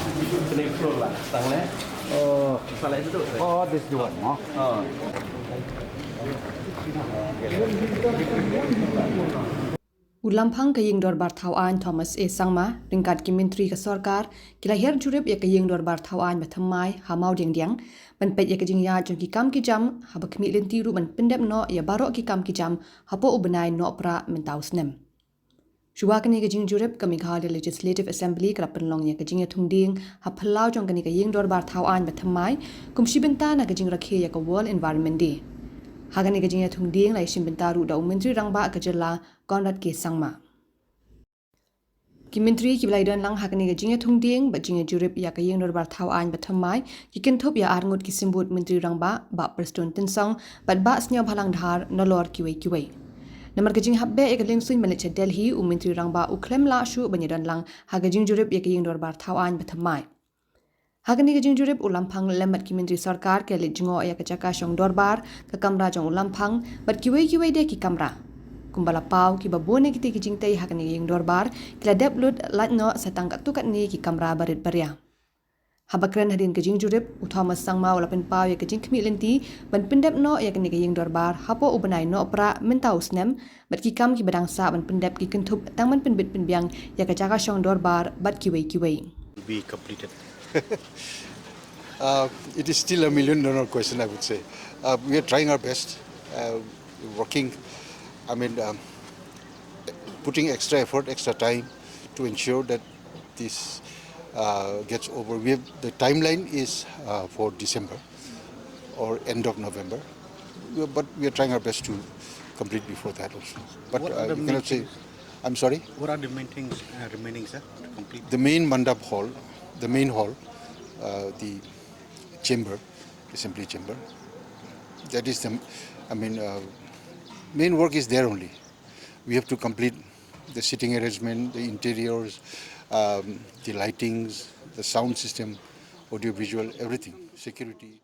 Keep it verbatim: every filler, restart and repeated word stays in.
Kane floor la tang ne. Oh, oh, this is the one, no? Oh. U Lamphang ka Ïing Dorbar Thaw Aiñ Thomas A Sangma, ryngkat ki myntri ka sorkar, ki la hiar jurip ïa ka Ïing Dorbar Thaw Aiñ ba thymmai ha Mawdiangdiang, ban peit ïa ka jingïaid jong ki kam ki jam, haba khmih lynti ruh ban pyndep noh ïa baroh ki kam ki jam hapoh u bnai Nohprah mynta u snem. Shuwa kane ka jingjurip, ka Meghalaya Legislative Assembly ka la pynlong ïa ka jingïathung dieng ha phyllaw jong kane ka Ïing Dorbar Thaw Aiñ ba thymmai, kum shi bynta na ka jingrakhe ïa ka World Environment Day. Ha kane ka jingïathung dieng la ïashim bynta ruh da u Myntri Rangbah ka jylla, Conrad K Sangma. Ki myntri kiba la ïadon lang ha kane ka jingïathung dieng bad jingïajurip ïa ka Ïing Dorbar Thaw Aiñ ba thymmai, ki kynthup ïa arngut ki symbud Myntri Rangbah, Bah Prestone Tynsong bad Bah Sniawbhalang Dhar, nalor kiwei kiwei. Namar ka jinghap beh ïa ka liengsuiñ ban leit sha Delhi, u Myntri Rangbah u khlem lah shuh ban ïadon lang ha ka jingjurip ïa ka Ïing Dorbar Thaw Aiñ ba thymmai. Ha kane ka jingjurip, u Lamphang lem bad ki myntri sorkar ki la leit jngoh ïa ka jaka shong dorbar, ka kamra jong u Lamphang bad kiwei kiwei de ki kamra. Kumba la paw, kiba bun na kitei ki jingtei ha kane ka Ïing Dorbar ki la dep lut, lait noh sa tang katto katne ki kamra barit baria. Haba kren hadien ka jingjurip, u Thomas Sangma u la pynpaw ïa ka jingkhmih lynti ban pyndep noh ïa kane ka Ïing Dorbar hapoh u bnai Nohprah mynta u snem, bad ki kam kiba dang sah ban pyndep ki kynthup tang ban pynbit pynbiang ïa ka jaka shong dorbar bad kiwei kiwei. Be completed. Uh, it is still a million dollar question, I would say. Uh, we are trying our best, uh, working, I mean, um, putting extra effort, extra time to ensure that this, uh, gets over. We have, the timeline is, uh, for December or end of November. We are, but we are trying our best to complete before that also. But, What are uh, the you cannot say, meetings? I'm sorry? What are the main things, uh, remaining, sir, to complete? The main mandap hall, the main hall, uh, the chamber, assembly chamber. That is the, I mean, uh, main work is there only. We have to complete the seating arrangement, the interiors, um, the lightings, the sound system, audio visual, everything, security.